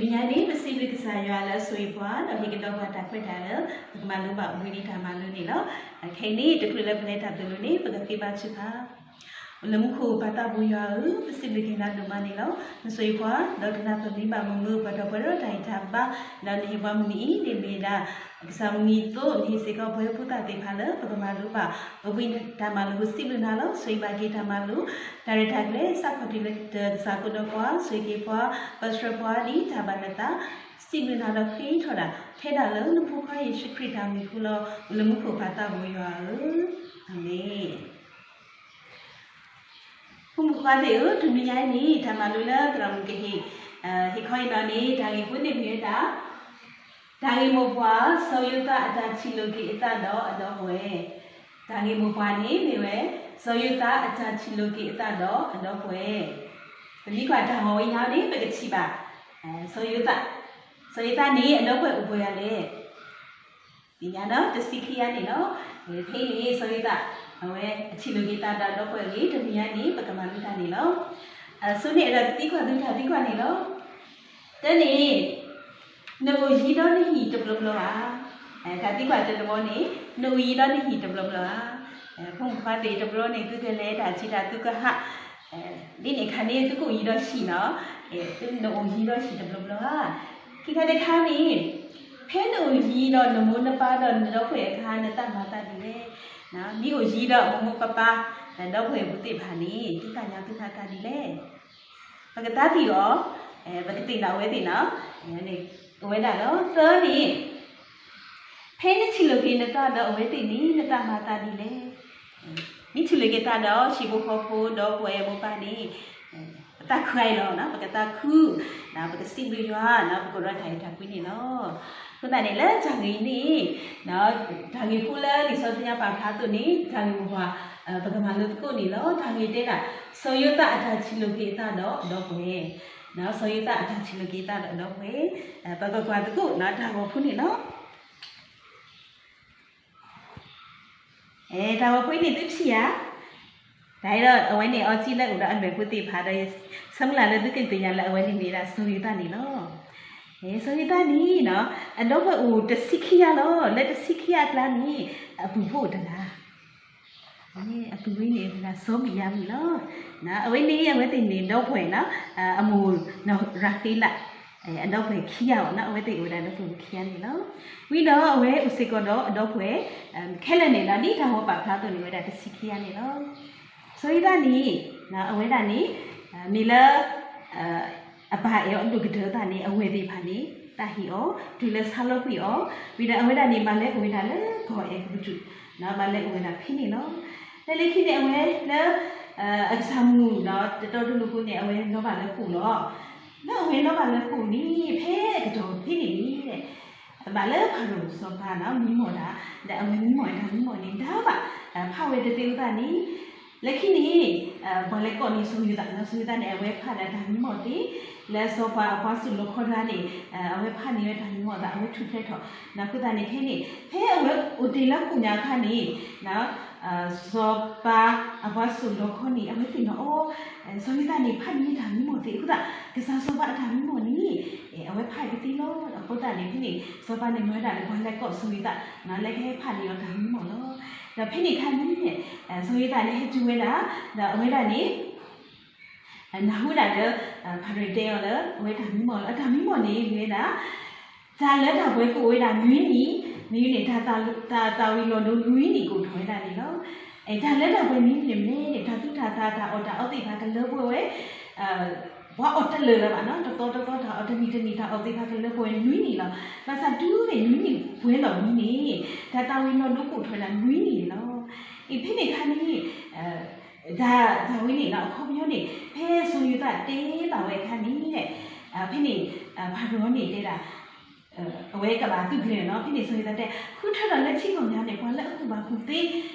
တနံၤညါန့ၣ် ပစံးဘျုးကစၢ်ယွၤလၢအဆိၣ်ဂ့ၤပှၤ ဒီးဟ့ၣ်ကဒီးပှၤတၢ်ခွဲးတၢ်ယာ်လၢ ပကမၤလိဘၣ်ဝံၤလံတၢ်မၤလိန့ၣ်လီၤ. ခဲအံၤန့ၣ် တချုးလၢပလဲၤတၢ်သိၣ်လိန့ၣ် ပကဃ့ဘါထုကဖၣ်. အိၣ်လၢမူခိၣ်ပၢ်သးဘိယွၤဧၢ, ပစံးဘျုးက့ၤနၤဒိၣ်မးန့ၣ်လီၤ. နဆိၣ်ဂ့ၤပှၤ ဒီးကနၣ်ပမံဘၣ်မုာ်မုာ် ပှၤဒီပုၢ်ဝဲၢ်ဒီးတၢ်ဂံၢ်တၢ်ဘါ, ဒီးနဟ့ၣ်ပှၤမုၢ်နံၤအံၤ ဒ်မ့ၢ်ဒၣ် ကစၢ်မုၢ်နံၤအသိး နဟ့ၣ်စ့ၢ်ကီးပဝဲဖိသၣ်သ့ၣ်တဖၣ်လၢ ပကမၤလိဘၣ် ပဝံတၢ်မၤလိ စံးဘျုးနၤလီၤ. ဆိၣ်ဂ့ၤဘၣ်က့ၤတၢ်မၤလိ တၢ်ရဲၣ်တၢ်ကျဲၤ စးထီၣ်တုၤလၢတၢ်ကစၢ်ကိးဒီးကွၢ် ဆိၣ်ဂ့ၤက့ၤပှၤ ပၢဆှၢပှၤဒ်တၢ်ဘၣ်နသး စံးဘျုးနၤဒီးဃ့ထီၣ်ဒၣ် ထဲဒၣ်လၢနဖိခွါယ့ၣ်ၡူးခရံာ်တၢ်မံၤဃူလီၤ. အိၣ်လၢမူခိၣ်ပၢ်သးဘိယွၤဧၢ, အၤမ့ၣ်. ဖိမုၣ်ဖိခွါသ့ၣ်ဧၢ, တနံၤညါအံၤန့ၣ် တၢ်မၤလိလၢသရၣ်မုၣ်ကဟ့ၣ် ဟ့ၣ်ခီအံၤဒီးန့ၣ် တၢ်ဂ့ၢ်ဖိန့ၣ်မ့ၢ်ဝဲဒၣ် တၢ်ဂ့ၢ်မိၢ်ပှၢ် စီၤယိၤသးအတၢ်ထံၣ်လိာ်က့ၤအသးဒီးအဒီပုၢ်ဝဲၢ်. တၢ်ဂ့ၢ်မိၢ်ပှၢ်န့ၣ်မ့ၢ်ဝဲ စီၤယိၤသးအတၢ်ထံၣ်လိာ်က့ၤအသးဒီးအဒီပုၢ်ဝဲၢ်. ပမ့ၢ်ကွၢ်တၢ်ဂီၤဝဲညါန့ၣ် ပကထံၣ်ဘၣ် စီၤယိၤသး, စီၤယိၤသးန့ၣ် အဒီပုၢ်ဝဲၢ်အိၣ်ပှဲၤဂၤလဲၣ်. သ့ၣ်ညါဒီး တဆံခံဂၤန့ၣ်လီၤ. ဖဲအံၤန့ၣ် စီၤယိၤသး အဝဲအထံၣ်လိာ်က့ၤသးဒီးအဒီပုၢ်ဝဲၢ်အဂ့ၢ် တနံၤညါန့ၣ် ပကမၤလိတၢ်န့ၣ်လီၤ. အဆိန့ၣ် အဲၣ်ဒိးသံကွၢ်သုတၢ်သံကွၢ်န့ၣ်လီၤ. တၢ်န့ၣ် နအိၣ်ယံၤဒီးနဟံၣ်တဘျီဘျီဧါ. တၢ်သံကွၢ်တဘီန့ၣ် နအိၣ်ယံၤဒီးနဟံၣ်တဘျီဘျီဧါ. ဖိမုၣ်ဖိခွါသ့ၣ်တဘျီန့ၣ် သုကလဲၤတၢ်ဆံးတၢ် သုကဟး ဒ်န့ၣ်အခါန့ၣ် သုကအိၣ်ယံၤဒီးဟံၣ်နီၤ, သုနအိၣ်ယံၤဒီးဟံၣ်တဘျီဘျီဧါ. ခံခါတခါန့ၣ် ဖဲနအိၣ်ယံၤဒီးနမိၢ်နပၢ်ဒီးနဒီပုၢ်ဝဲၢ်အခါ နတၢ်မၤသးဒ်လဲၣ်. မ့ၢ်အိၣ်ယံၤဒီးမိၢ်မိၢ်ပၢ်ပၢ် ဒီပုၢ်ဝဲၢ်ပူၤသ့ၣ်တဖၣ်န့ၣ် သုသးညါသုသးသးဒ်လဲၣ်. ပကသးသံအီၤ, ပကသ့ၣ်နီၣ်အဝဲသ့ၣ်နီၤ, အိၣ်ဝဲဒၣ်လီၤ. သၢန့ၣ် ဖဲနထံၣ်လိာ်က့ၤနသးဒီးအဝဲသ့ၣ်န့ၣ် နတၢ်မၤသးဒ်လဲၣ်. မ့ၢ်ထံၣ်လိာ်က့ၤသးဒီး ဟံၣ်ဖိဃီဖိ ဒီပုၢ်ဝဲၢ်မိၢ်ပၢ်န့ၣ် ပသးခုအါအံၤလီၤ, ပကသးခု, ပကစံးဘျုးယွၤ, ပကဒိးတၢ်အဲၣ်တၢ်ကွံန့ၣ်လီၤ. အဃိသတးန့ၣ် လၢတၢ်ဂ့ၢ်အံၤန့ၣ် တၢ်ဂ့ၢ်ဖိလၢလံာ်စီဆှံညါပာ်ဖျါအသိးန့ၣ် တၢ်ဂ့ၢ်မိၢ်ပှၢ် ပကမၤလိသကိးန့ၣ်လီၤ. တၢ်ဂ့ၢ်တဲဒၣ် စီၤယိၤသးအတၢ်ထံၣ်လိာ်က့ၤအသးဒီးအဒီပုၢ်ဝဲၢ်, စီၤယိၤသးအတၢ်ထံၣ်လိာ်က့ၤအသးဒီးအဒီပုၢ်ဝဲၢ်, ပကကွၢ်သကိးတၢ်ဂီၤဖိန့ၣ်လီၤ. တၢ်ဂီၤဖိအံၤန့ၣ် သုထံၣ်ဧါ. တၢ်အံၤဒီး အဝဲန့ၣ် အီကံလၢအိၣ်ဒီးအလွဲၢ်ဖိသ့ၣ်တဖၣ်ဒီး ဆၢမုၢ်လၢ်လၢသုကသ့ၣ်ညါလၢအဝဲန့ၣ်မ့ၢ်ဒၣ်စီၤယိၤသးန့ၣ်လီၤ. စီၤယိၤသးန့ၣ်နီၤ အဒီပုၢ်ဝဲၢ်အိၣ်တဆံခံဂၤလီၤ. လၢတဆံခံဂၤအကျါန့ၣ် အပုၢ်ဖိအိၣ်တဂၤ အပုၢ်ဝဲၢ်န့ၣ် စီၤဘံၣ်ယၤမံၣ်လီၤ. အဝဲန့ၣ် အဝဲသ့ၣ်န့ၣ် ဒီပုၢ်ဝဲၢ်နီၤ အမိၢ်နီၢ်ရၤဃ့လး အဒီပုၢ်ဝဲၢ်ခံဂၤအီၤနီၤ အဝဲသ့ၣ်အိၣ်ဝဲဒၣ်ဒီပုၢ်ဝဲၢ်ခံဂၤန့ၣ်လီၤ. ဝံၤဒီးအဝဲအိၣ်စ့ၢ်ကီးဒီးအဒီပုၢ်ဝဲၢ် ခဲလၢာ်န့ၣ်ဒီး ဒ်တၢ်ဂီၤပာ်ဖျါအသိးန့ၣ် ဝဲဒၣ်တဆံခံဂၤန့ၣ်လီၤ. စီၤယိၤသးန့ၣ် အဝဲဒၣ်န့ၣ် မ့ၢ်လၢ အပၢ်အဲၣ်အီၤဒိၣ်ကတၢၢ်အသးန့ၣ် အဝဲၢ်သ့ၣ်တဖၣ်န့ၣ် တၢ်ဟ့ၣ်အီၤ တုၤလၢဆါလီၤကွံာ်အီၤ ဝံၤဒီးအဝဲဒၣ်န့ၣ် ဘၣ်လဲၤအိၣ်ဝဲဒၣ်လၢကီၢ်အဲၤကူပတူး ဘၣ်လဲၤအိၣ်ဝဲဒၣ်ဖဲန့ၣ်လီၤ. လၢလၢခံန့ၣ် အဝဲလၢ အကစၢ်မုၣ်ဒီးတတီတလိၤဖိန့ၣ် အဝဲလီၤဘၣ်လၢဃိာ်လီၤ. လၢအဝဲလီၤဘၣ်လၢဃိာ်န့ၣ် ဖဲအကတီၢ်ဖဲန့ၣ်န့ၣ် ဘၣ်လၢဖၤရိၤစီၤပၤနီၤ မံမီၢ်တၢ် ဒီးအဝဲမံမီၢ်တၢ်မံမီၢ်န့ၣ် ဒၣ်ဘၣ် ဖးဝဲတသ့အဃိသတးန့ၣ် လၢခံန့ၣ် ပှၤလဲၤကိးန့ၢ်စီၤယိၤသးနီၤ စီၤယိၤသးန့ၣ် အဝဲဖးဒီးတၢ်မံမီၢ်သ့ လၢစီၤပၤအပှၤစိာ်လီခီတဂၤန့ၣ် အဝဲဖးန့ၢ်ဝဲတၢ်မံမီၢ်သ့ အဝဲထူၣ်ဖျဲးထီၣ် အဃိသတးန့ၣ် ဖဲန့ၣ် ဖဲအဝဲအိၣ်တ့ၢ်လၢဃိာ်ညါအခါန့ၣ် စီၤပၤအပှၤစိာ်လီခီန့ၣ် အဝဲသ့ၣ်နီၣ်အီၤ စီၤယိၤသးန့ၣ် ဖးန့ၢ်တၢ်မံမီၢ်သ့အဃိသတး ကစၢ်စီၤပၤအတၢ်မံမီၢ်န့ၣ် အဝဲဖးတသ့လီၤ. အဃိသတးန့ၣ် ဖဲန့ၣ် စီၤပၤန့ၣ်မၤဝဲဒၣ်လၢပှၤလဲၤကိးစီၤယိၤသး လၢကဟဲဖးန့ၢ်အီၤတၢ်မံမီၢ်လီၤ. ဒီးဖဲန့ၣ်အခါန့ၣ် စီၤယိၤသးန့ၣ်ဟဲတုၤဝဲဒၣ် ဒီးအဝဲဒၣ်န့ၣ် နၢ်ဟူဒၣ်လၢ ဖၤရိၤတဲအီၤလၢ အဝဲတၢ်မံမီၢ်လီၤ. အတၢ်မံမီၢ်န့ၣ်မ့ၢ်ဝဲဒၣ် တၢ်လၢတၢ်ပှဲၤကအိၣ်ဝဲဒၣ်နွံနံၣ်, မ့ၢ်န့ၣ် တၢ်သၣ်ဝံၤလီၤဒိနွံနံၣ်ကအိၣ်ထီၣ်ဝဲဒၣ်န့ၣ်လီၤ. တၢ်လၢတၢ်ပှဲၤနွံနံၣ်န့ၣ်မ့ၢ်န့ၣ် တၢ်သူၣ်တၢ်သၣ်တၢ်အီၣ်တၢ်အီသ့ၣ်တဖၣ်ကလၢပှဲၤဝဲ ပှၤအီၣ်တလၢာ်လၢၤဘၣ်နီၤ, တသီတသီတၢ်အီၣ် တနံၣ်တနံၣ်တၢ်အီၣ်သ့ၣ်တဖၣ်ကလၢပှဲၤဝဲနွံနံၣ်လီၤ. ဘၣ်ဆၣ်တုၤမ့ၢ်နွံနံၣ်ပှဲၤလီၤဝံၤန့ၣ် တၢ်သၣ်ဝံၤလီၤဒိကအိၣ်ထီၣ်ဝဲဒၣ်နွံနံၣ်န့ၣ်လီၤ. အံၤဖဲန့ၣ်အခါန့ၣ် တၢ်ဝဲန့ၣ်လီၤ အခီပညီန့ၣ် ဖဲစီၤယိၤသးတဲဘၣ်ဝဲအခါန့ၣ် ဖဲန့ၣ် ဖၤရိၤန့ၣ်တဲဒၣ် အဝဲကဘၣ်သုးကျဲၤနီၤ, ဖဲန့ၣ်စီၤယိၤသးတဲ ဃုထၢထီၣ်လၢထံကီၢ်ညါန့ၣ် ပှၤလၢအကူၣ်ဘၣ်ကူၣ်သ့ ဒ်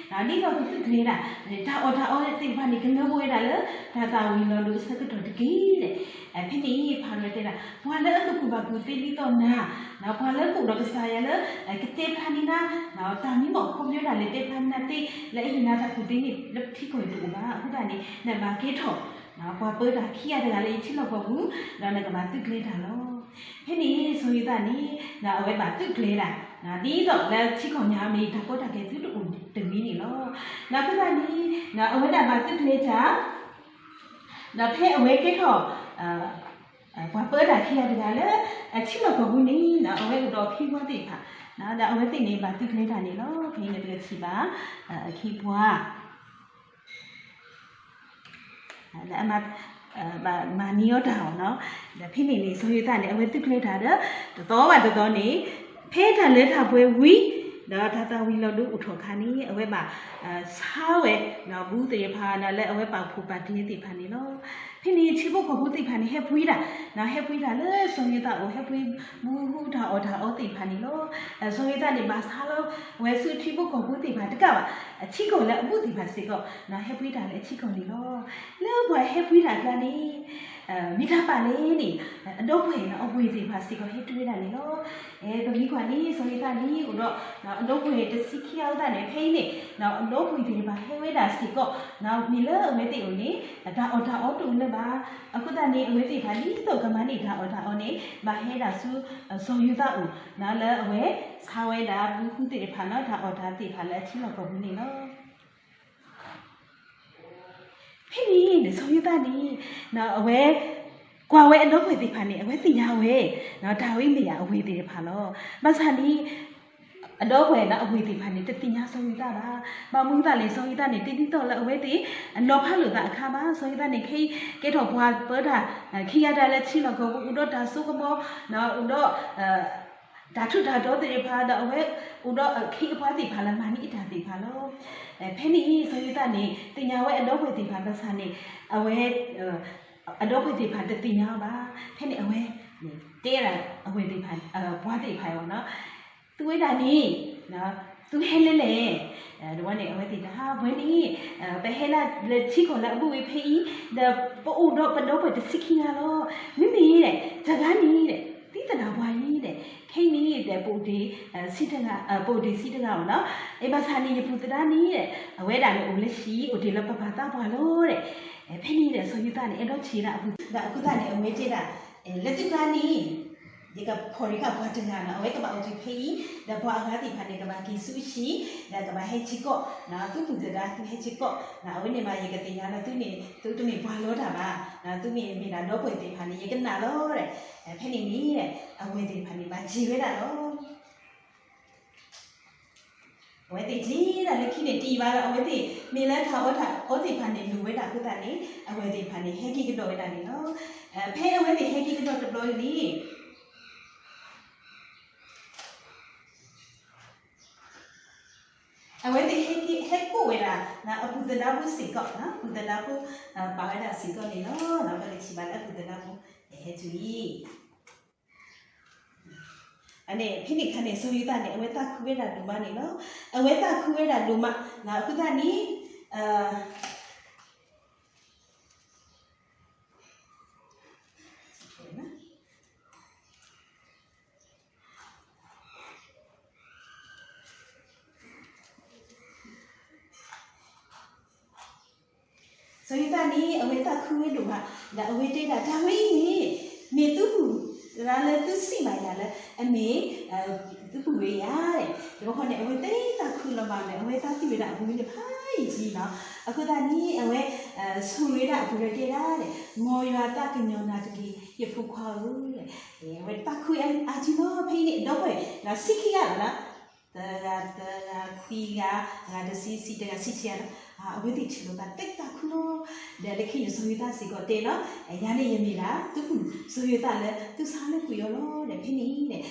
သိးကသုးကျဲၤဒၣ် တၢ်အီၣ်တၢ်အီသ့ၣ်တဖၣ်န့ၣ် ကလၢပှဲၤဝဲဒၣ်လၢ တၢ်သၣ်ဝံၤလီၤဒိအဆၢကတီၢ်တက့ၢ်. ဖဲန့ၣ်ဖၤရိၤတဲဒၣ် ပှၤလၢအကကူၣ်ဘၣ်ကူၣ်သ့ဒ်သိးနၤ ပှၤလၢကအိၣ်ဒီးကစၢ်ယွၤလၢ ကတဲဖျါန့ၢ်နၤ တၢ်မံမီၢ်အခီပညီဒၣ်လဲာ် တဲဖျါန့ၢ်နၤသ့ လၢအဟ့ၣ်နၤတၢ်ကူၣ်သ့န့ၣ် လၢပထံကီၢ်အံၤတအိၣ်ဘၣ်. အဃိသတးန့ၣ် နဘၣ်ကဲထီၣ် ပှၤပၢတၢ်ခံဂၤတဂၤလၢယထံလီၢ်ကီၢ်ပူၤ ဒီးနကဘၣ်သုးကျဲၤတၢ်လီၤ. ဖဲန့ၣ်စီၤယိၤသးန့ၣ် အဝဲဘၣ်သုးကျဲၤတၢ် ဒ်သိးလၢထံကီၢ်ညါမ့ၢ်တၢ်ကီတၢ်ခဲသုတအိၣ်တဂ့ၤန့ၣ်လီၤ. ဒီးအဃိသတးန့ၣ် အဝဲဒၣ်ဘၣ်သုးကျဲၤတၢ် ဒီးဖဲအဝဲကဲထီၣ် ပှၤပၢတၢ်ခံဂၤတဂၤလၢ အထံလီၢ်ကီၢ်ပူၤန့ၣ် အဝဲအိၣ်ဒီးဖံဝါသ့ၣ်တဖၣ် ဒီးအဝဲသ့ၣ်န့ၣ်ဘၣ်သုးကျဲၤတၢ်န့ၣ်လီၤ. ဖဲန့ၣ်ပကထံၣ်ဘၣ် အခ့အပှၤ လၢအမၤ ဘၣ်မၤန့ၢ်အီၤတၢ်အီၤနီၤ. ဒီးဖဲန့ၣ်န့ၣ် စီၤယိၤသးန့ၣ် အဝဲသုးကျဲၤတၢ်ဒီး တသီဘၣ်တသီန့ၣ် ဖဲတၢ်လၢတၢ်ပှဲၤဝံၤ ဒီးတၢ်သၣ်ဝံၤလီၤဒိအိၣ်ထီၣ်အခါန့ၣ် အဝဲဘၣ် ဆါဝဲ ဘူးသ့ၣ်တဖၣ် လၢအဝဲပာ်ဖှိၣ်ပာ်တ့ၢ်သ့ၣ်တဖၣ်န့ၣ်လီၤ. ဖဲန့ၣ်ထံဖိကီၢ်ဖိသ့ၣ်တဖၣ်န့ၣ် ဟဲပှ့ၤတၢ် ဟဲပှ့ၤတၢ်လၢစီၤယိၤသးအအိၣ် ဟဲပှ့ၤဘူးဃုတၢ်အီၣ်တၢ်အီသ့ၣ်တဖၣ်န့ၣ်လီၤ. စီၤယိၤသးန့ၣ်ဘၣ်ဆါလီၤဝဲဆူထံဖိကီၢ်ဖိသ့ၣ်တဖၣ်တကးဘၣ် အထံကီၢ်လၢအဘူးသ့ၣ်တဖၣ်စ့ၢ်ကီး ဟဲပှ့ၤတၢ်လၢအထံကီၢ်န့ၣ်လီၤ. လၢပှၤဟဲပှ့ၤတၢ်အကျါန့ၣ် မ့ၢ်တၢ်ပာ်လဲၣ်န့ၣ် အဒီပုၢ်ဝဲၢ်န့ၣ် အဝဲၢ်သ့ၣ်တဖၣ်စ့ၢ်ကီးဟဲတုၤဝဲဒၣ်န့ၣ်လီၤ. ပမ့ၢ်ကွၢ်န့ၣ် စီၤယိၤသးန့ၣ် အိၣ်ဒီး အဒီပုၢ်ဝဲၢ်တဆံခံဂၤအဃိသတးန့ၣ် ဖဲအံၤန့ၣ် အဒီပုၢ်ဝဲၢ်သ့ၣ်တဖၣ်ဟဲဝဲဒၣ်စ့ၢ်ကီး မ့ၢ်လၢအဝဲသ့ၣ်အအိၣ်န့ၣ် တၢ်အီၣ်တၢ်အီတအိၣ်လၢၤဘၣ်. အဃိသတးန့ၣ် အဝဲသ့ၣ်တဖၣ်ဒ်သိးကမၤန့ၢ်တၢ်အီၣ်တၢ်အီန့ၣ် ဘၣ်ဟဲဒၣ်ဆူ စီၤယိၤသးအအိၣ် လၢအဝဲဆါဝဲဒၣ်ဘူးဃုသ့ၣ်တဖၣ်နီၤ တၢ်အီၣ်တၢ်အီသ့ၣ်တဖၣ်လၢအထံလီၢ်ကီၢ်ပူၤန့ၣ်လီၤ. ဖဲန့ၣ်န့ၣ် စီၤယိၤသးန့ၣ် အဝဲ ကွၢ်ဝဲအဒီပုၢ်ဝဲၢ်သ့ၣ်တဖၣ်န့ၣ် အဝဲသ့ၣ်ညါဝဲ တၢ်ဝဲအံၤမ့ၢ်ဒၣ်အဝဲၢ်သ့ၣ်တဖၣ်လီၤ. ဘၣ်ဆၣ်န့ၣ် အဒီပုၢ်ဝဲၢ်လၢအဝဲၢ်သ့ၣ်တဖၣ်န့ၣ် တသ့ၣ်ညါစီၤယိၤသးဘၣ်. ဘၣ်မနုၤအဃိသတးလဲၣ် စီၤယိၤသးန့ၣ် တဒ်သိးလၢအဝဲသ့ၣ် အနီၤဖးလိာ်သးအခါဘၣ်. စီၤယိၤသးန့ၣ် ခဲအံၤ ကဲထီၣ်ပှၤပၢတၢ် ခံဂၤတၢ်လၢထံလီၢ်ကီၢ်ပူၤ အိၣ်ဒီးတၢ်စိကမီၤ အိၣ်ဒီး တၢ်ထူးတၢ်တီၤသ့ၣ်တဖၣ် ဒီးအဝဲအိၣ်ဒီးအခ့အပှၤသ့ၣ်တဖၣ်လၢမၤန့ၢ်အတၢ်သ့ၣ်တဖၣ်လီၤ. ဖဲန့ၣ် စီၤယိၤသးန့ၣ် သ့ၣ်ညါဝဲအဒီပုၢ်ဝဲၢ်သ့ၣ်တဖၣ်ဘၣ်ဆၣ်န့ၣ် အဝဲ အဒီပုၢ်ဝဲၢ်သ့ၣ်တဖၣ်တသ့ၣ်ညါအီၤဘၣ်. ဖဲန့ၣ်အဝဲ တဲဒၣ်အဝဲၢ်သ့ၣ်တဖၣ် ပှၤသ့ၣ်တဖၣ်အံၤနီၤ သုဝဲဒၣ်န့ၣ် သုဟဲလၢလဲၣ်. ဒီးဝဲန့ၣ် အဝဲသ့ၣ်တဟါဝဲန့ၣ် ပဟဲလၢလၢထံကီၢ်လၢအဘူးဝဲဖဲအံၤ ဒီးပအိၣ်ဒီးပဒီပုၢ်ဝဲၢ်တဆံခံဂၤလီၤ. မ့မ့ၢ်ဒီး တဂၤန့ၣ်ဒီး သံသဒၣ်ပှၤအံၤဒီး ခဲအံၤန့ၣ်ဒီး ပအိၣ်တ့ၢ် ဆံတဂၤ ပအိၣ်တ့ၢ်ဆံတဂၤအီၤနီၤ. အ့ ဘၣ်ဆၣ်န့ၣ် ယပုၢ်သဒါန့ၣ်ဒီး အဝဲဒၣ်န့ၣ်အိၣ်လၢဟံၣ် အိၣ်တ့ၢ်လၢပပၢ်သးပှၢ်လီၤဒီး ဖဲန့ၣ်ဒီး စီၤယိၤသးန့ၣ် အဲၣ်ဒိးထံၣ်ဝဲဒၣ်အပုၢ်သဒါအဃိသတးန့ၣ် အဝဲတဲဒၣ် လၢသုကျါန့ၣ် ယကဖီၣ်န့ၢ်ဃာ်ပှၤတဂၤနီၤ အဝဲကဘၣ်အိၣ်တ့ၢ်ဖဲအံၤ ဒီးပှၤအဂၤသ့ၣ်တဖၣ်န့ၣ် ကဘၣ်က့ၤဆူဟံၣ် ဒီးကဘၣ်ဟဲဆ့ကီး သုပုၢ်သဒါသုဟဲဆ့ကီး အဝဲန့ၣ်ဘၣ် ယကသ့ၣ်ညါလၢသုန့ၣ် သုတမ့ၢ်ပှၤလီတၢ်ဘၣ် သုမ့ၢ်မ့ၢ်ဒၣ်ဒီပုၢ်ဝဲၢ်သ့ၣ်တဖၣ်န့ၣ် ယကနၣ်လီၤဒီး ဖဲန့ၣ်န့ၣ် အဝဲၢ်သ့ၣ်တဖၣ်န့ၣ် ဘၣ်စံးဝဲဒၣ်လီၤ. အဝဲသ့ၣ်ထံၣ်ဒၣ်လၢခံန့ၣ်တယံာ်ဘၣ်ဒီး အဝဲသ့ၣ်မ့ၢ်လၢတၢ်အီၣ်တၢ်အီသ့ၣ်တဖၣ်န့ၣ် လိၣ်ဝဲဒၣ်အဃိသတးန့ၣ် အဝဲၢ်သ့ၣ်တဖၣ်န့ၣ် ဟဲက့ၤကဒီးဝဲဒၣ်န့ၣ်လီၤ. ဖဲအဝဲသ့ၣ်ဟဲက့ၤကဒီးတဘျီန့ၣ် အဝဲသ့ၣ်ဟဲက့ၤ ဟဲကိးဝဲဒၣ် အပုၢ်သဒါဖိစ့ၢ်ကီး အပုၢ်သဒါဖိ ပာ်ဝဲဒၣ်စ့ၢ်ကီးန့ၣ်လီၤ. ပကထံၣ်ဘၣ်လၢအပုၢ်သဒါဖိ ဟဲတုၤလံ အန့ၣ် ဖဲန့ၣ်အခါန့ၣ် စီၤယိၤသးန့ၣ် အဝဲသးခုဝဲဒၣ်ဒိၣ်မးန့ၣ်လီၤ. အဝဲသးခုဝဲဒၣ်ဒိၣ်မး အဃိသတးန့ၣ် စီၤယိၤသးန့ၣ် အဝဲသးခုဝဲဒိၣ်မး ဒီးအဝဲတဲဒၣ် တၢ်ဝဲအံၤန့ၣ် မ့ၢ်သုပုၢ်သဒါလၢသုစံးဘၣ်ယၤလၢ အမ့ၢ် သုပုၢ်ဝဲယၤ တဘျီဃီန့ၣ် အဝဲသ့ၣ်သးခုလီၤမးန့ၣ် အဝဲသးသံဝဲဒၣ်အပူၤန့ၣ်ဖးယံာ်လီၤ. အဃိသတးန့ၣ် အဝဲ ဆိၣ်ဂ့ၤဝဲဒၣ်အပူၤဒီးတဲဒၣ် မ်ယွၤသးကညီၤနၤတက့ၢ် ယဖိခွါဧၢ အဝဲသးခုအါထံလီၤ. ဖဲအံၤန့ၣ် ဒီပုၢ်ဝဲၢ် ဒီးဆံခံဂၤလီၤနီၤ သၢဂၤ သၢဂၤ ခွံဂၤ ဂၤတဆံ ဆံတဂၤ ဆံခံဂၤလီၤ. အဝဲသ့ၣ်ထံၣ်လိာ်သးသ့သးခုလီၤ. ဒီးလၢခံန့ၣ် စီၤယိၤသးစ့ၢ်ကီးတဲလီၤ ယၤန့ၣ်ယမ့ၢ်ဒၣ် သုပုၢ်စီၤယိၤသးလၢသုဆါလၢကွံာ်အီၤလီၤ. ဒီးဖဲန့ၣ်န့ၣ်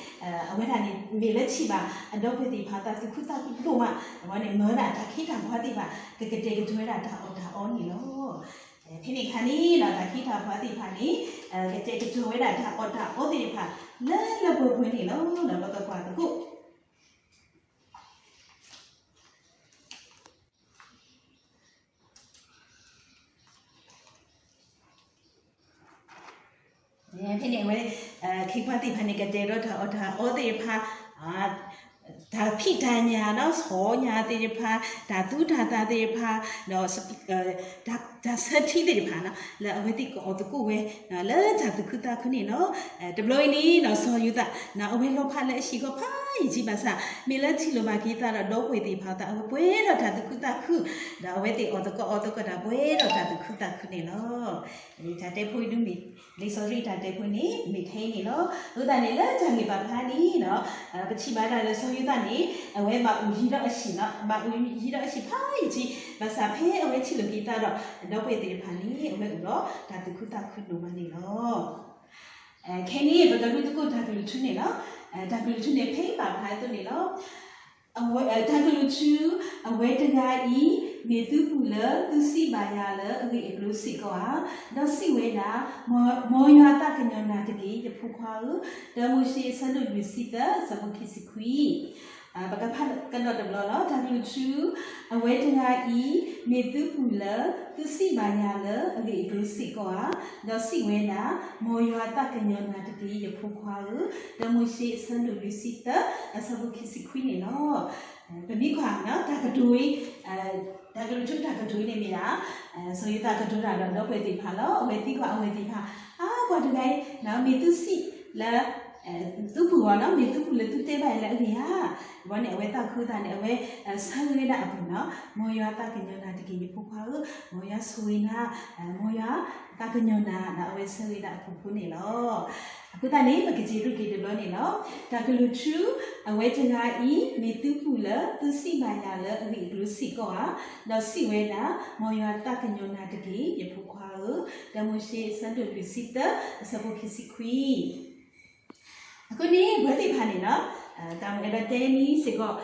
အဝဲဒၣ်န့ၣ် မ့ၢ်လၢထံၣ်ဘၣ် အဒီပုၢ်ဝဲၢ်သ့ၣ်တဖၣ်သးသူၣ်ခုသးခုဒိၣ်မး အဝဲန့ၣ် မၢဝဲဒၣ်တၢ်ခ့တၢ်ပှၤသ့ၣ်တဖၣ် ကကတဲာ်ကတီၤဝဲဒၣ်တၢ်အီၣ်တၢ်အီန့ၣ်လီၤ. ဖဲန့ၣ်အခါန့ၣ်ဒီး တၢ်ခ့တၢ်ပှၤသ့ၣ်တဖၣ်န့ၣ် ကတဲာ်ကတီၤဝဲဒၣ်တၢ်အီၣ်တၢ်အီသ့ၣ်တဖၣ် လၢလၢပှဲၤပှဲၤန့ၣ်လီၤ. ဒီးပကကွၢ်သကိး ဖဲန့ၣ်အဝဲ ခ့ပှၤသ့ၣ်တဖၣ်န့ၣ် ကတဲာ်ကတီၤတၢ်အီၣ်တၢ်အီသ့ၣ်တဖၣ် တၢ်ဖံးတၢ်ညၣ်နီၤ ဆီညၣ်သ့ၣ်တဖၣ်, တၢ်သူတၢ်သၣ်သ့ၣ်တဖၣ်, ဒီး တၢ်ဆၢထံသ့ၣ်တဖၣ်နီၤ လၢအဝဲသ့ၣ်ကအီၣ်သကိးဝဲ လၢတၢ်သူၣ်ခုသးခုန့ၣ်လီၤ. တဘျီအံၤန့ၣ်နီၤ စီၤယိၤသး အဝဲလီၤဖးလၢအဟံၣ်ဃီဖးယံာ်ကံဘၣ်ဆၣ် မ့ၢ်လၢထံၣ်လိာ်ဘၣ်က့ၤသးဒီးဒီပုၢ်ဝဲၢ်သ့ၣ်တဖၣ်အသး အဝဲပှဲၤဒီးတၢ်သူၣ်ခုသးခု ဒီးအဝဲသ့ၣ်အီၣ်သကိးအီသကိးတၢ်ပှဲၤဒီးတၢ်သူၣ်ခုသးခုန့ၣ်လီၤ. တၢ်တဲဖိဒုမ့ၢ် လံာ်စီဆှံတၢ်တဲဖိန့ၣ် မ့ၢ်ထဲအံၤန့ၣ်လီၤ. အဃိသတးန့ၣ် လၢတၢ်ဂ့ၢ်ပာ်ဖျါန့ၣ်နီၤ ပထံၣ်ဘၣ်ဒၣ်လၢစီၤယိၤသးန့ၣ် အဝဲဘၣ်အိၣ်ယံၤဒီးအဟံၣ်နီၤ ဘၣ်အိၣ်ယံၤဒီးအဟံၣ်ဖးယံာ်ကံ ဘၣ်ဆၣ်ဖဲအဝဲထံၣ်လိာ်က့ၤသးဒီး ဒီပုၢ်ဝဲၢ်သ့ၣ်တဖၣ်န့ၣ် အဝဲအိၣ်ဒီးတၢ်သူၣ်ခုသးခုဒိၣ်မးန့ၣ်လီၤ. ခဲအံၤန့ၣ် ပကဒုးသကိးတၢ်ကလုၢ်ထူန့ၣ်လီၤ. တၢ်ကလုၢ်ထူန့ၣ် ဖဲအံၤပာ်ဖျါအသိးန့ၣ်လီၤ. တၢ်ကလုၢ်ထူ အဝဲတဂၤအံၤ မ့ၢ်သုပူၤလၢသုစံးဘၣ်ယၤလၢအဂ့ၢ်အကျိၤစ့ၢ်ကီးဧါ, ဒီးစံးဝဲဒၣ်, မ်ယွၤအသးကညီၤနၤတက့ၢ် ယဖိခွါဧၢ, တၢမိၤၡ့အဆၢဒိၣ်လွံၢ်ဆံသၢ အဆၢဖိခံဆံခွံ ပကဖးကဒီးတဘျီလီၤ. တၢ်ကလုၢ်ထူ အဝဲတဂၤအံၤ မ့ၢ်သုပူၤလၢ သုစံးဘၣ်ယၤလၢအဂ့ၢ်အကျိၤစ့ၢ်ကီးဧါ, ဒီးစံးဝဲဒၣ်, မ်ယွၤအသးကညီၤနၤတက့ၢ် ယဖိခွါဧၢ, တၢမိၤၡ့အဆၢဒိၣ်လွံၢ်ဆံသၢ အဆၢဖိခံဆံခွံန့ၣ်လီၤ. ပမ့ၢ်ကွၢ်နီၤ တၢ်ကတိၤအံၤ တၢ်ကလုၢ်ထူတၢ်ကတိၤအံၤန့ၣ်မ့ၢ်ဒၣ် စီၤယိၤသးကတိၤတၢ်ဒီးဒီပုၢ်ဝဲၢ်သ့ၣ်တဖၣ်လီၤ. အဝဲသံကွၢ်အဝဲသ့ၣ်တဖၣ်, အါ ပှၤတဂၤအံၤ မ့ၢ်သုစံးလၢ သုပူၤအီၤနီၤ မ့ၢ်သုပူၤလၢသုတဲဘၣ်ယၤလၢအဂ့ၢ်ဧါ. ဘီန့ၣ် အဝဲသးခုသးန့ၣ် အဝဲဆၢဂ့ၤဝဲဒၣ်အပူၤနီၤ, မ်ယွၤအသးကညီၤနၤတက့ၢ် ယဖိခွါဧၢ, မ်ယွၤဆိၣ်ဂ့ၤနၤ, မ်ယွၤသးကညီၤနၤ ဒီးအဝဲဆၢဂ့ၤဒၣ်အပူၤဖိန့ၣ်လီၤ. အဃိသတးန့ၣ် ပကက့ၤဒိၣ်က့ၤတဘျီန့ၣ်လီၤ. တၢ်ကလုၢ်ထူ အဝဲတဂၤအံၤ မ့ၢ်သုပူၤလၢ သုစံးဘၣ်ယၤလၢအဂ့ၢ်အကျိၤစ့ၢ်ကီးဧါ, ဒီးစံးဝဲဒၣ်, မ်ယွၤအသးကညီၤနၤတက့ၢ် ယဖိခွါဧၢ, တၢမိၤၡ့အဆၢဒိၣ်လွံၢ်ဆံသၢ အဆၢဖိခံဆံခွံ အဃိန့ၣ် ပဝဲသ့ၣ်တဖၣ်န့ၣ်နီၤ, တၢ်မ့ၢ်အဲၣ်ဒိးတဲန့ၣ်စ့ၢ်ကီး,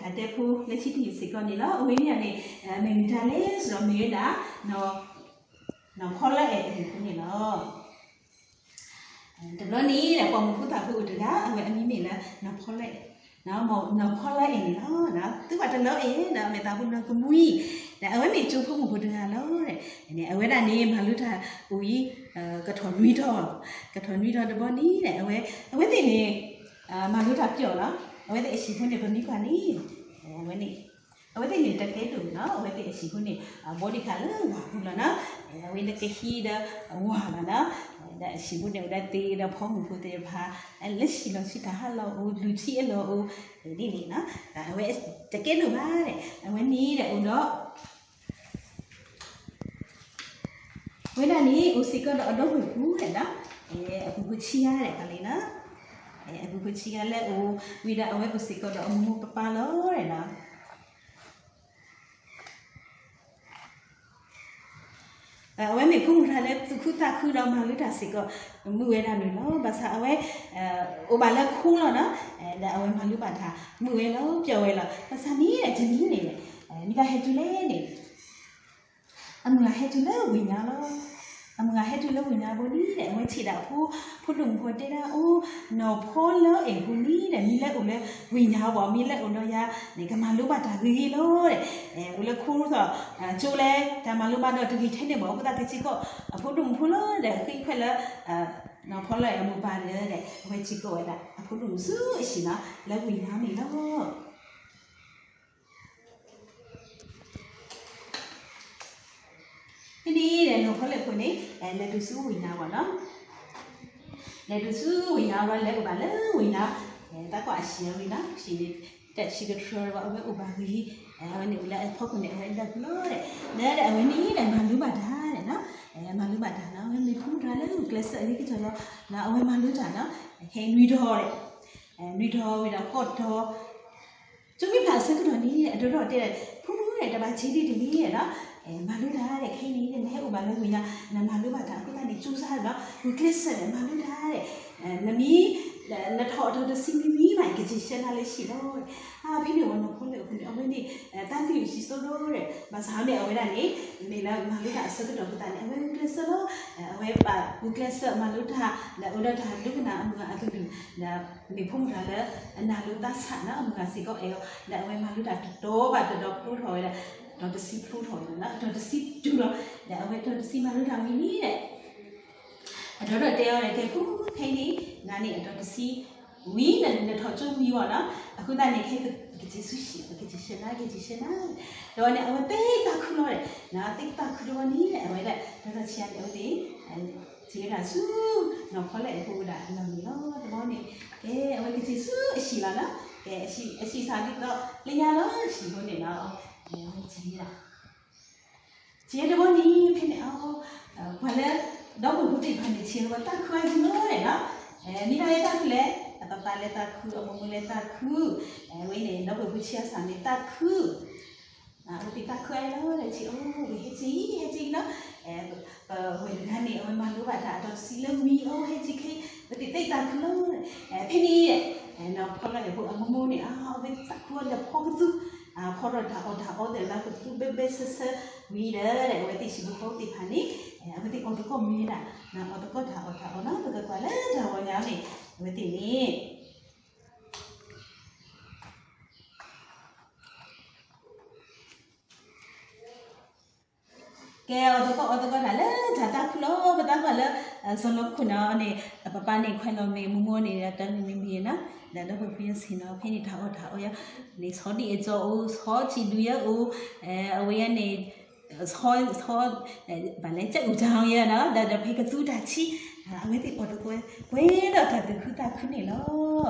တၢ်တဲဖိလၢခံတယုၢ်စ့ၢ်ကီးန့ၣ်လီၤ. အဝဲန့ၣ်န့ၣ် မ့ၢ်မတၤလဲၣ်စ့ၢ်ကီး မ့ၢ်ဝဲဒၣ် နီၢ်ဖီလၢအဲၣ်အမံၤဖိန့ၣ်လီၤ. တဘျီန့ၣ် ပိာ်မုၣ်ဖိသၣ်ဖိအိၣ်တဂၤ အဝဲအမံၤမ့ၢ်လၢ နီၢ်ဖီလၢအဲၣ်, နီၢ်ဖီလၢအဲၣ်န့ၣ်လီၤ. သုဘၣ်တလၢအဲၣ်ဒီး အမဲာ်သးဖိနီၢ်ကမှံ, ဒီးအဝဲမ့ၢ်ကၠိဖိမုၣ်ဖိတဂၤလီၤ. အဝဲဒၣ်န့ၣ် မၤလိတၢ်အိၣ်အံၤ ကထီၣ်နွံထီၣ်, ကထီၣ်နွံထီၣ်တဘျီန့ၣ် အဝဲသ့ၣ်န့ၣ် မၤလိတၢ်ပျီလီၤ. အဝဲသ့ၣ်အဟံၣ်ဖိန့ၣ် ပမ့ၢ်ကွၢ်န့ၣ် အဝဲသ့ၣ်န့ၣ်တကဲဒိၣ်နီၤ, အဝဲသ့ၣ်အဟံၣ်ဖိန့ၣ် ဘီဒံးခးလၢဝၢ်ပူၤလီၤနီၤ. အဝဲလၢကဟံးဒီးဝၢ်လီၤနီၤ. ဒီးအဟံၣ်ဖိန့ၣ် အိၣ်ဒီးသ့ၣ်ဒီးဖိမုၣ်ဖိသ့ၣ်တဖၣ် လၢဟံၣ်လီၤဆံတၢ်ဟးလီၤအိၣ် လူၤထံအလီၢ်အိၣ် ဒ်န့ၣ်နီၤ. အဝဲတကဲဒိၣ်ဘၣ်ဒီး အဝဲန့ၣ်ဒီးအိၣ်ဒီး ဝဲဒၣ်န့ၣ် အိၣ်စ့ၢ်ကီးဒီးအဒီပုၢ်ဝဲၢ်ဖိဒီး အပူၤဖိဆံးဂၤဒီးကလဲၤနီၤ. အပူၤဖိဆံးဂၤလၢအိၣ် ဝံၤဒီးအဝဲအိၣ်စ့ၢ်ကီးဒီးအမိၢ်မိၢ်ပၢ်ပၢ်လီၤဒီးနီၤ. အဝဲမ့ၢ်ဖိမုၣ်တဂၤလၢသူၣ်ခုသးခုဒီးမၤလိတၢ်စ့ၢ်ကီး မုာ်ဝဲဒၣ်န့ၣ်လီၤ. ဘၣ်ဆၣ်အဝဲ အိၣ်ဘၣ်လၢခိလီၤနီၤ. ဒီးအဝဲမၤလိဘၣ်တၢ် မုာ်ဝဲလီၤ ပျီဝဲလီၤ. ဘၣ်ဆၣ်န့ၣ်တနံၤန့ၣ် မ့ၢ်တၢ်ဟဲတုၤလဲၣ်န့ၣ် အမုၢ်ဂၤဟဲတုၤလၢဝ့ၢ်ညါလီၤ. အမုၢ်ဂၤဟဲတုၤလၢဝ့ၢ်ညါဘိန့ၣ်ဒီး အဝဲထံၣ်ဒၣ်အဖိ ဖိဒိၣ်မုၣ်ဖိတဲဒၣ်အိၣ် နီၢ်ဖီလၢအဲၣ်ဖိန့ၣ်ဒီး မ့ၢ်လၢအိၣ်လၢဝ့ၢ်ညါဘၣ် မ့ၢ်လၢအိၣ်ဒီးယၤန့ၣ် ကမၤလိဘၣ်တၢ်ဂ့ၤဂ့ၤလီၤဒီး အိၣ်လၢခိသိး ကၠိလၢတၢ်မၤလိဘၣ်ဒီးတဂ့ၤထဲန့ၣ်ဘၣ် အဃိသတးကစ့ၢ်ကီး အဖိဒိၣ်မုၣ်ဖိလီၤဒီး ဃ့ခွဲးလၢ နီၢ်ဖီလၢအဲၣ်အမိၢ်ပၢ်ဒီး အဝဲစ့ၢ်ကီးဝဲဒၣ် အဖိဒိၣ်မုၣ်ဆူအဟံၣ်နီၤ လၢဝ့ၢ်ညါန့ၣ်လီၤ. ဖဲန့ၣ်ဒီး နီၢ်ဖီလၢအဲၣ်ဖိန့ၣ် လဲၤတုၤဆူဝ့ၢ်ညါဘၣ်နီၤ. လဲၤတုၤဆူဝ့ၢ်ညါဘၣ် လဲၤအိၣ်ဘၣ်လၢဝ့ၢ်ညါ သးကွၢ်အဟံၣ်ဝံၤနီၤ ဟံၣ်န့ၣ် တၢ်ဆံးကတြၢၤဘၣ် အဝဲအိၣ်ဘၣ်ဝံၤ အဝဲန့ၣ်အိၣ်လၢအဖီခိၣ်န့ၣ် အဝဲလၢပူၤလီၤဒီး လၢဒီးအဝဲန့ၣ်ဒီး မၤလိဘၣ်တၢ်ဒီးနီၤ မၤလိဘၣ်တၢ်နီၤ အဝဲမ့ၢ်ဖိမုၣ်တဂၤလၢဂုာ်ကျဲးစၢးအဂ့ၤကတၢၢ်လီၤ အဝဲမၤလိတၢ်နီၤ ဟဲနွံထီၣ်ဒီး နွံထီၣ်ဝံၤဒီးဃိးထီၣ် ကၠိမ့ၢ်ဖးအဆၢကတီၢ်န့ၣ် အဒိဒိၣ်တဲ ဖိမုၣ်ဒီး တဘၣ်ဆံးဒံးတန့ၣ်ဒီး မၤလိတၢ်ဒီး ခဲအံၤန့ၣ် နဟဲအိၣ်ဘၣ်လၢဝ့ၢ်ညါ နမၤလိဘၣ်တၢ်အဃိသတးန့ၣ် ကၠိစါဒီး ဂုာ်ကျဲးစၢးဒီး မၤလိတၢ်ဒီး နမ့ၢ် နထီၣ်အတီၤတဆံမံမံဘၣ် ကစၢ်ဆှၢနၤလၢဟံၣ်လီၤ ဖဲန့ၣ်ဝဲနီၢ်ဖီလၢအဲၣ်အဃိန့ၣ် အဝဲန့ၣ် သးကလုၢ်စံးစိဒိၣ်ဒီး ဘၣ်ဆၣ်န့ၣ် အဝဲဒၣ်န့ၣ် မ့ၢ်လၢမၤလိတၢ်အဆၢကတီၢ်အဃိသတးန့ၣ် အဝဲဂုာ်ကျဲးစၢးလီၤ အဝဲဘၣ်ဂုာ်ကျဲးစၢးမၤလိတၢ် ဒီးအိၣ်ဒီးတၢ်ဒိကနၣ်အမုၢ်ဂၤအကလုၢ် ဒီးမ့ၢ်ဖိမုၣ်တဂၤလၢ အနၢ်လိသးဆးနီၤ အမုၢ်ဂၤစ့ၢ်ကီးအဲၣ်အီၤ ဒီးအဝဲမၤလိတၢ်တတီၤဘၣ်တတီၤဖျိထီၣ်ဝဲဒၣ် တတီၤတဆံဖျိထီၣ်ဝဲဒၣ်နီၤ တတီၤတဆံတုၤလီၤ ဒီးအဝဲတတီၤတဆံမၤလိတၢ်ဝံၤန့ၣ်ဒီး အဒိဒိၣ်တဲအီၤဒီး ကဲ ဖိမုၣ်ဖဲအံၤန့ၣ် နၤန့ၣ်အတတီၤတဆံ ဝံၤ နထီၣ်ကၠိဝံၤဘၣ်နီၤ, အဃိသတးန့ၣ် ခဲအံၤ ပကစၢ်ဆူၣ်ဆံး ပကစၢ်ဆဲးနၤ ကစၢ်ဆဲးနၤ, ဒီးဝဲန့ၣ် အဝဲသ့ၣ်သးခုလီၤဒီး သ့ၣ်သးခုတဘျီန့ၣ် အဝဲဒၣ် ဒီးထီၣ်ဆံးအါန့ၣ် အဝဲသ့ၣ် စံးဝဲဒၣ်ဆူ နီၢ်ဖီလဲၣ်အဖိအိၣ်ဒၣ်အလီၢ်န့ၣ်လီၤ. တဘျီန့ၣ် ကဲ အဝဲကစၢ်ဆူၣ်အဆံးလီၤနီၤ, ကဲ အဆံး အဆံးစးဒ်သိး လၢညါလီၤ ဆံးဖိန့ၣ်လီၤ, အဝဲစံးဝဲဒၣ် စံးတဘျီန့ၣ် ဖဲန့ၣ် အ ပှၤလၢ ဒီပုၢ်ဝဲၢ်ဖိသ့ၣ်တဖၣ်န့ၣ် စံးလၢပှၤသးခုအါက့ၤလီၤနီၤ, မ့ၢ်ဒၣ်လၢတၢ်ခုလဲၣ်, အပၢ်ပၢ်လၢသးခု အမိၢ်မိၢ်လၢသးခု, အဝဲန့ၣ် ဒီပုၢ်ဝဲၢ်ဖိဆံးအါစ့ၢ်န့ၣ် သးခု အဝဲသ့ၣ်သးခုအါလီၤဒီး စံး အိၣ် ဝဲဟဲက့ၤ ဟဲက့ၤနီၤ, ပဝဲၢ်တဂၤန့ၣ် အဝဲမၤလိဘၣ်တၢ်အတီၤတဆံလၢဝံၤ အိၣ် ဟဲက့ၤခဲ အဝဲသ့ၣ်သးခုလီၤ, ဖဲန့ၣ် နီၢ်ဖီလဲၣ်အဖိအမိၢ်မိၢ်န့ၣ် အဝဲသးခုအီၤဒီးဖီကသူ ဖီထီၣ်တၢ်အီၣ်တၢ်အီသ့ၣ်လၢကသူဘဲဘဲဆၢဆၢဝံၤဒီး အဝဲသ့ၣ်ဟံၣ်ဖိဃီဖိသ့ၣ်တဖၣ်န့ၣ် အဝဲသ့ၣ်အီၣ်သကိးမ့ၢ်ဝဲဒၣ် အီၣ်သကိးတၢ်အီၣ်တၢ်အီနီၤ, ပကကွၢ်လၢတၢ်ဂီၤညါန့ၣ် အဝဲသ့ၣ်န့ၣ် ကဲ အီၣ်သကိးအီၣ်သကိးတၢ်လၢတၢ်သးခုလီၤ, ပသးကွၢ်လၢ စီၤလီၤခိၣ်နီၤန့ၣ် အပၢ်ပၢ်န့ၣ် ခွဲးလီၤမ့ၢ် မိၢ်မိၢ်န့ၣ် တၢ်မံၤမံၤနီၤ, ဒီးဒီပုၢ်ဝဲၢ်ဖိဆံးနီၤ ဖဲန့ၣ်တၢ်အီၣ်တၢ်အီယါန့ၣ် ဆီဒံၣ်အကၠီအိၣ် ဆီစံၣ်ဒုယါအိၣ်, အဝဲယါန့ၣ် ဆီ ဘၣ်လဲၣ် ကၠဲးအူၣ်တၢ်ဟီယါနီၤ, ဒီးဒီးဖဲကသူတၢ်ဆံး အဝဲသ့ၣ်အီၣ်သကိးကွဲးဒီးတၢ်သူၣ်ခုသးခုန့ၣ်လီၤ.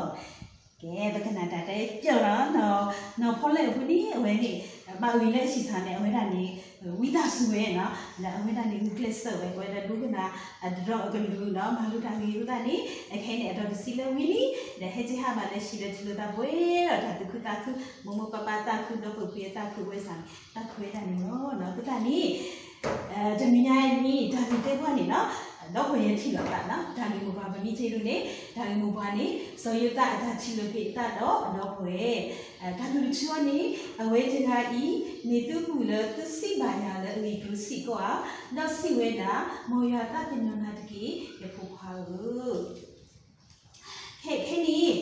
ကဲ ပကနၣ်တၢ်တဲပျီလီၤ, နီၢ်ဖီလဲၣ်အဖိန့ၣ် အဝဲန့ၣ် ဘၣ်ဝံၤလၢအဆံးစးန့ၣ် အဝဲဒၣ်န့ၣ် ဝံသးစူၤဝဲနီၤ, ဒီးအဝဲဒၣ်န့ၣ်ဂုာ်ကျဲးစၢးဝဲ ပဝဲဒၣ်ဒိကနၣ် အတရီအကလုာ်နီၤ, မၤလိတၢ်ဂ့ၤအဃိသတးန့ၣ် အခဲအံၤန့ၣ် အတီၤတဆံလၢဝံၤလံ, ဒီးဟဲက့ၤဟးဘၣ်လၢဟံၣ်လၢထံးလိာ်သးပှဲၤဒီးတၢ်သူၣ်ခုသးခု, မိၢ်မိၢ်ပၢ်ပၢ်သးခု, ဒီပုၢ်ဝဲၢ်သးခု, ဝဲစ့ၢ်န့ၣ် သးခုဝဲဒၣ်န့ၣ်လီၤ. အဃိသတးန့ၣ် တနံၤညါအံၤ တၢ်ဂ့ၢ်တဲပှၤန့ၣ်နီၤ, ဒီပုၢ်ဝဲၢ်ထံၣ်လိာ်သးနီၤ, တၢ်ဂ့ၢ်မိၢ်ပှၢ်ပမ့ၢ်က့ၤဒိၣ်န့ၣ် တၢ်ဂ့ၢ်မိၢ်ပှၢ်န့ၣ် စီၤယိၤသးအတၢ်ထံၣ်လိာ်က့ၤအသးဒီးအဒီပုၢ်ဝဲၢ်, တၢ်ကလုၢ်ထူအီၤန့ၣ် အဝဲတဂၤအံၤ မ့ၢ်သုပူၤလၢသုစံးဘၣ်ယၤလၢအဂ့ၢ်ကျိၤစ့ၢ်ကီးဧါ, ဒီးစံးဝဲဒၣ်, မ်ယွၤသးကညီၤနၤတက့ၢ် ယဖိခွါဧၢ. ခဲခဲန့ၣ်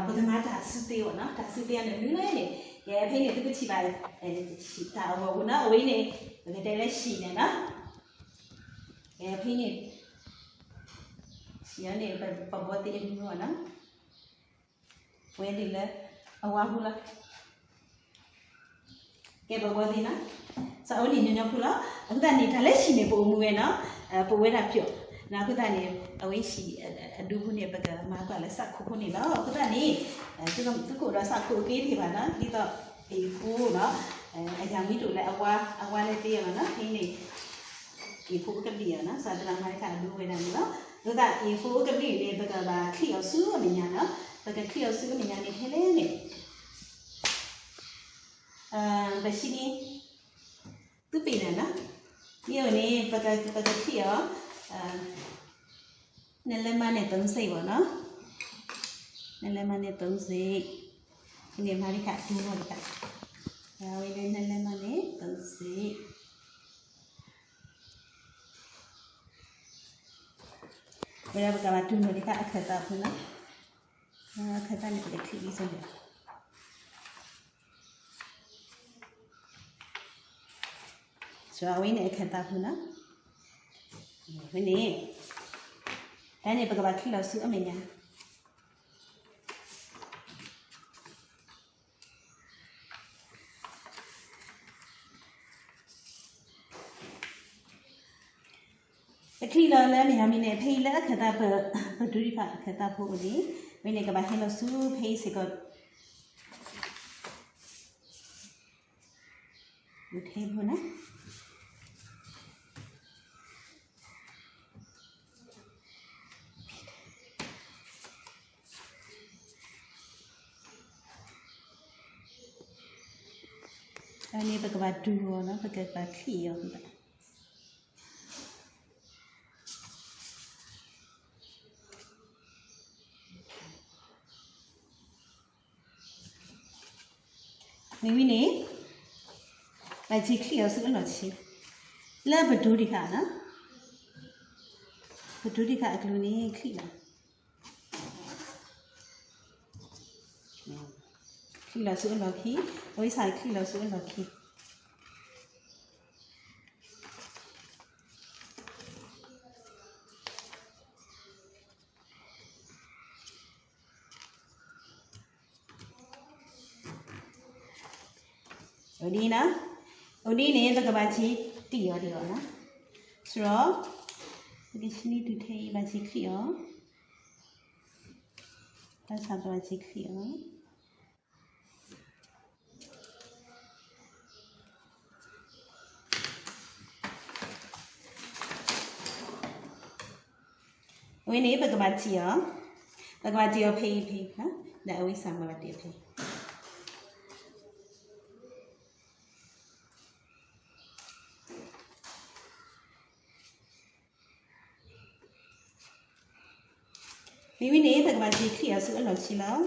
ပကမၤတၢ်စုသ့အီၤနီၤ, တၢ်စုသ့အီၤန့ၣ်မနုၤလဲၣ်န့ၣ်, ကဲဖဲန့ၣ်သုကထံၣ်ဘၣ် တၢ်အဂီၢ်ပူၤနီၤ, အဝဲန့ၣ် ပကတဲလၢဟံၣ်န့ၣ်နီၤ, ကဲဖဲန့ၣ် ဟံၣ်အီၤန့ၣ် ပဘီသ့အမံၤမ့ၢ်နီၤ, ဝဲဒၣ်လၢ အဝါပူၤလီၤ. ကဲပဘီသ့နီၤ, စးအဝဲန့ၣ်ညီညီဖိလီၤ. အဃိသတးန့ၣ် တၢ်လၢဟံၣ်န့ၣ် ပအိၣ်မူဝဲနီၤ, ပအိၣ်ဝဲဒၣ်ပျီ, အဃိသတးန့ၣ် အဝဲဟံၣ်အဒိဖိန့ၣ် ပကမၤကွၢ်လၢစးခိၣ်ဖိန့ၣ်လီၤ. အဃိသတးန့ၣ် သုကအိၣ်ဒီးစးခိၣ်အက့တ့ၢ်ဘၣ်နီၤ, ဒ်သိး အ့ၣ်ဖိနီၤ, အယၢ်မံတအိၣ်လၢအဝါ, အဝါလၢသ့အီၤလီၤနီၤ, ဖဲန့ၣ် အ့ၣ်ဖိအိၣ်ကဘျံးအီၤနီၤ, စးတရၣ်မၤတခါအဒိဝဲဒၣ်န့ၣ်လီၤ. အဃိသတး အ့ၣ်ဖိအိၣ်ကဘျံးန့ၣ် ပကဘၣ်ချံးအီၤဆူအမဲာ်ညါနီၤ, ပကချံးအီၤဆူအမဲာ်ညါန့ၣ် ထဲလဲၣ်န့ၣ် ပဆံန့ၣ် သုပ့ၤနၤနီၤ, မ့ၢ်အိၣ်န့ၣ် ပက ပကချံးအီၤ, နလဲမၤန့ၣ် သုံးစိတ်ပေါ့နော်, နလဲမၤန့ၣ် သုံးစိတ်, န့ၣ်မၤတခါ တူၢ်နီၢ်တခါ, ဝဲလၢနလဲမၤန့ၣ် သုံးစိတ်, ဝဲဒၣ်ပကဘၣ်တူၢ်နီၢ်တခါ အခၢၣ်သးဖိနီၤ, အခၢၣ်သးန့ၣ် ပကချံးအံၤစ့ၢ်န့ၣ် စှၤဝဲန့ၣ်အခၢၣ်သးဖိနီၤ, ဝဲန့ၣ်, တၢ်န့ၣ် ပကဘၣ်ချံးလီၤဆူအမဲာ်ညါ, ပချံးလီၤလၢအမဲာ်ညါမ့ၢ်န့ၣ် ဖဲအံၤလၢအခၢၣ်သး ပဒိတဖၣ်အခၢၣ်သးဖိအိၣ်န့ၣ်, ဝဲန့ၣ်ကဘၣ်ဟဲလီၤဆူဖဲအံၤစ့ၢ်ကီး ထဲဖိနီၤ, တၢ်န့ၣ် ပကဘၣ်တူၢ်အီၤနီၤ, ပကဘၣ်ချံးအီၤ မ့ၢ်ဝံၤန့ၣ်, ဘၣ်ဆံချံးအီၤဆူအလီၢ်ခံ, လၢပဒိတခါနီၤ, ပဒိတခါအကျိၤန့ၣ် ချံးလီၤ, ချံးလီၤဆူအလီၢ်ခံ, အဝဲဆံချံးလီၤဆူအလီၢ်ခံ. အဝဲဒ်အံၤနီၤ, အဝဲဒ်အံၤန့ၣ် ပကဘၣ်စ့တံၢ်အီၤဒံးအီၤနီၤ, ဆိုတော့ ပကဆှံနံၣ်တုၤထဲအံၤ ဘၣ်စ့ချံၣ်အီၤ, ဘၣ်ဆၣ်ပဘၣ်စ့ချံၣ်အီၤ အဝဲန့ၣ် ပကဘၣ်စ့အီၤ, ပကဘၣ်စ့အီၤဖဲအံၤဖဲအံၤ, ဒီးအဝဲစ့ၢ်ပကဘၣ်စ့ဖဲအံၤ မ့မ့ၢ်န့ၣ် ပကဘၣ်စ့ချံၣ်အီၤဆူအလီၢ်ခံလီၤ.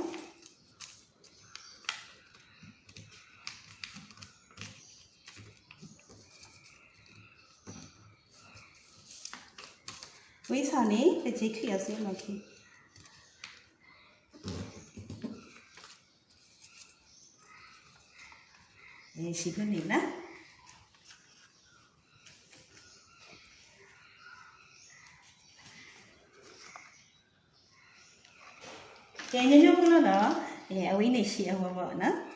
ဝံၤဆီန့ၣ် ပစ့ချံၣ်အီၤဆူအလီၢ်ခံ, စံးဖဲန့ၣ်နီၤ. ကဲ ညီညီဖိလီၤနီၤ, အဝဲန့ၣ်စ့အဂီၤဂီၤနီၤ.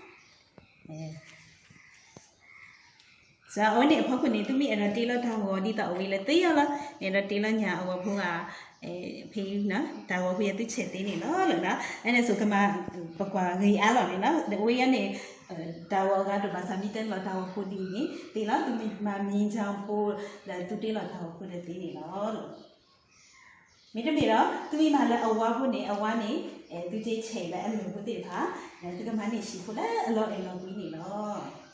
အဝဲန့ၣ်အဖီခိၣ်န့ၣ် သုမ့ၢ်အဲၣ်ဒိးတ့လီၤတၢ်ဂီၤဒ်သိးအဝဲလၢသ့အီၤလီၤ, အဲၣ်ဒိးတ့လီၤညၣ်အဝဲဖိဂၤ ဖဲအံၤနီၤ, တၢ်ဂီၤဖိယသုဆဲးသ့န့ၣ်လီၤလီၤနီၤ. အန့ၣ်ဆိကမး ပကွၢ်ဂ့ၤအါလီၤန့ၣ်နီၤ, ဒီးအဝဲအံၤန့ၣ် တၢ်ဂီၤအဂၤတဘၣ်သးမ့ၢ်တ့လီၤတၢ်ဂီၤဖိဒ်အံၤန့ၣ် သ့လီၤ, သုမ့ၢ်မၤမံၤကၠီဖိ ဒီးသုတ့လီၤတၢ်ဂီၤဖိဒီးသ့န့ၣ်လီၤ. မ့တမ့ၢ်ဒီး သုမ့ၢ်မၤလၢအဝါဖိန့ၣ် အဝါန့ၣ် သုကဆဲးလၢအလၢၢ်ဖိသ့ၣ်တဖၣ်, ဒီးသုကမၤန့ၢ်စံာ်ဖိလၢအလီၤအဲၣ်လီၤကွံန့ၣ်လီၤ.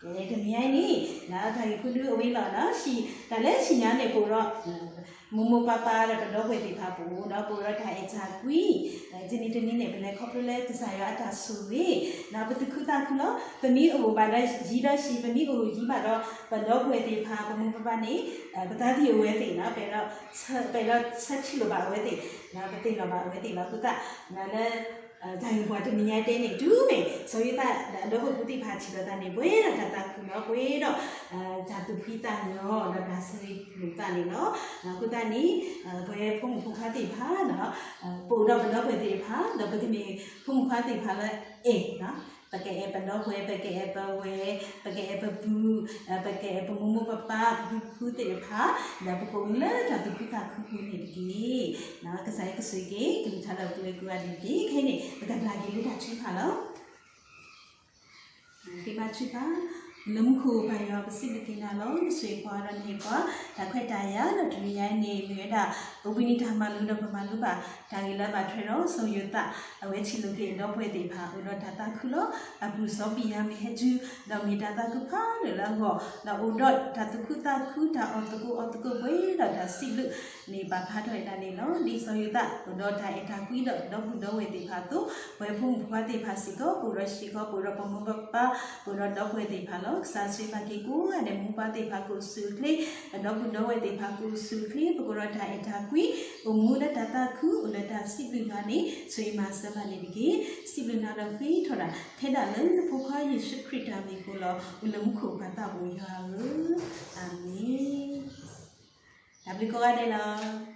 ကဲ တနံၤညါအံၤန့ၣ် တၢ်ဂ့ၢ်ဖိဒုအဝဲလီၤနီၤ, တၢ်လၢဟံၣ်ညါန့ၣ် ပအိၣ်ဒီး မိၢ်မိၢ်ပၢ်ပၢ်ဒီးပဒီပုၢ်ဝဲၢ်သ့ၣ်တဖၣ်ပအိၣ်ဒီး ပအိၣ်ဒီးတၢ်အဲၣ်တၢ်ကွံ, တနံၤတနံၤန့ၣ် ပလဲၤခီဖျိလၢကစၢ်ယွၤအတၢ်ဆိၣ်ဂ့ၤ, ဒီးပသူၣ်ခုသးခုလီၤ. ပမ့ၢ်အိၣ်ဘၣ်ဒီးယံၤဒီးဆံး, ပမ့ၢ်အိၣ်ယံၤဘၣ်ဒီး ပဒီပုၢ်ဝဲၢ်သ့ၣ်တဖၣ် ပမိၢ်ပၢ်ပၢ်န့ၣ် ပသးသယုၢ်အဝဲသ့ၣ်နီၤ, ပ ပအဲၣ်ဒိးဆၢထံၣ်လိာ်ဘၣ်အဝဲသ့ၣ်, ပသ့ၣ်နီၣ်ဘၣ်အဝဲသ့ၣ်လီၤ. အဃိသတး လၢ တၢ်ဂ့ၢ်ပှၤတနံၤညါတဲန့ၣ် တုၤမ့ၢ် စီၤယိၤသးဒီးအဒီပုၢ်ဝဲၢ်သ့ၣ်တဖၣ်ထံၣ်လိာ်သးန့ၣ် ပှဲၤဒီးတၢ်သးခုလီၤ, ပှဲၤဒီး တၢ်သူၣ်ဖှံသးညီဒီးတၢ်ဆၢဂ့ၤလိာ်သးန့ၣ်လီၤ. အဃိသတးန့ၣ် ပဝဲဖိမုၣ်ဖိခွါသ့ၣ်တဖၣ် ပအိၣ်ဒီးပဒီပုၢ်ဝဲၢ်သ့ၣ်တဖၣ် ဒီးပကမ့ၢ်ဖိမုၣ်ခွါသ့ၣ်တဖၣ်လၢအဲၣ် ပကအဲၣ်ပဒီပုၢ်ဝဲၢ်, ပကအဲၣ်ပဝဲၢ်, ပကအဲၣ်ပပုၢ်, ပကအဲၣ်ပမိၢ်မိၢ်ပၢ်ပၢ်, ပဖုဖုသ့ၣ်တဖၣ်, ဒီးပကအိၣ်လၢတၢ်သူၣ်ခုသးခုအပူၤန့ၣ်တက့ၢ်. ကစၢ်ယွၤကဆိၣ်ဂ့ၤက့ၤ ကလုၢ်ကထါဒီးပဝဲကိးဂၤဒဲးတက့ၢ်. ခဲအံၤန့ၣ် ပကဘျါက့ၤလၢတၢ်ထုကဖၣ်လီၤ. က့ၤဘါထုကဖၣ်, လၢမူခိၣ်ပၢ်ယွၤ ပစံးဘျုးက့ၤနၤလီၤ. နဆိၣ်ဂ့ၤပှၤဒီးနဟ့ၣ်ပှၤ တၢ်ခွဲးတၢ်ယာ်ဒီးတနံၤညါအံၤန့ၣ် မ့ၢ်ဝဲဒၣ် ပဝံနံၤတၢ်မၤလိဒီးပမၤလိဘၣ် တၢ်ဂ့ၢ်လၢအဘၣ်ထွဲဒီးစီၤယိၤသး အဝဲထံၣ်လိာ်က့ၤအဒီပုၢ်ဝဲၢ်သ့ၣ်တဖၣ် အိၣ်ဒီးတၢ်သးခုလီၤ. အပူၤစီၤပံယၤမ့ၢ်ဟဲတုၤ ဒီးမ့ၢ်တၢ်သးခုဖးဒိၣ်လၢအဂီၢ် ဒီးအိၣ်ဒီးတၢ်သူၣ်ခုသးခု တၢ်အီၣ်သကိးအီသကိးပှဲၤဒီးတၢ်စံးဘျုးန့ၣ် ပာ်ဖျါထီၣ်ဝဲဒၣ်န့ၣ်လီၤ. ဒ်စီၤယိၤသးအိၣ်ဒီးတၢ်အဲၣ်တၢ်ကွံဒီးဒီပုၢ်ဒီဝဲၢ်သ့ၣ်တဖၣ်အသိး ပဝဲဖိမုၣ်ဖိခွါသ့ၣ်တဖၣ်စ့ၢ်ကီး ပအိၣ်ဒီးစ့ၢ်ကီး ပအိၣ်ဒီးပမိၢ်ပပၢ် ပအိၣ်ဒီးဒီပုၢ်ဝဲၢ်သ့ၣ်တဖၣ်လီၤ. ကစၢ်ဆိၣ်ဂ့ၤဘၣ်က့ၤကိးဂၤဒဲး မိၢ်ပၢ်သ့ၣ်တဖၣ် ကအိၣ်ဆူၣ်အိၣ်ချ့ ဒီပုၢ်ဒီဝဲၢ်သ့ၣ်တဖၣ် ကအိၣ်ဆူၣ်အိၣ်ချ့ ပကအိၣ်ဒီးတၢ်အဲၣ်တၢ်ကွံ အိၣ်မူလၢတၢ်သးခု အိၣ်လၢတၢ်စံးဘျုးယွၤန့ၣ် ဆိၣ်ဂ့ၤမၤစၢၤဘၣ်န့ၣ်တက့ၢ်. စံးဘျုးနၤဒီးဃ့ထီၣ်တၢ် ထဲဒၣ်လၢနဖိခွါယ့ၣ်ၡူးခရံာ်တၢ်မံၤအဃိလီၤ. အိၣ်လၢမူခိၣ်ပၢ်သးဘိယွၤဧၢ, အၤမ့ၣ်. တၢ်ဘျုးကိးဂၤဒဲးလီၤ.